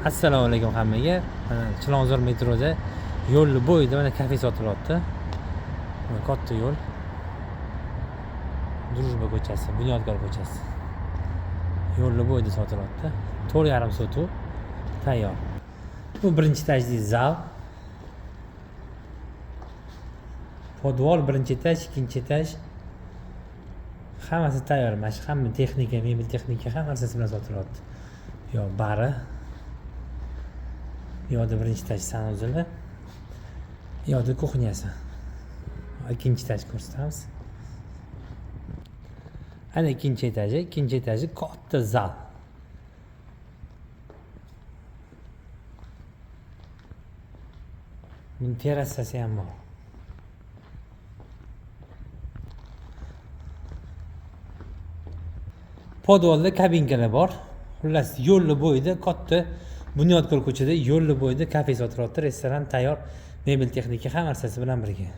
Assalomu alaykum hammaga. Mana Chilonzor metroda yo'lni bo'yida mana kafe sotilyapti. Mana katta yo'l. Drujba ko'chasi, Bunyodkor ko'chasi. Yo'lni bo'yida sotilyapti. 4,5 sotuv tayyor. Bu birinchi etajli zal. Podvol birinchi etaj, ikkinchi etaj. Hammasi tayyor. Mana shu hamma texnika, mebel texnika hamma narsasi bilan sotilyapti. Yo bari. Bu yoqda birinchi etaj sanuzeli. Bu yoqda kuxnyasi. Ikkinchi etaj ko'rsatamiz. Ana ikkinchi etaji, ikkinchi etaji katta zal. Buni terrasasi ham bor. Podvalda kabinkalar bor. Xullas, yo'lni bo'yida katta Bunyodkor ko'chada yo'lni bo'yida kafe sotilyapti, restoran tayyor, mebel texnika hamma narsasi bilan birga.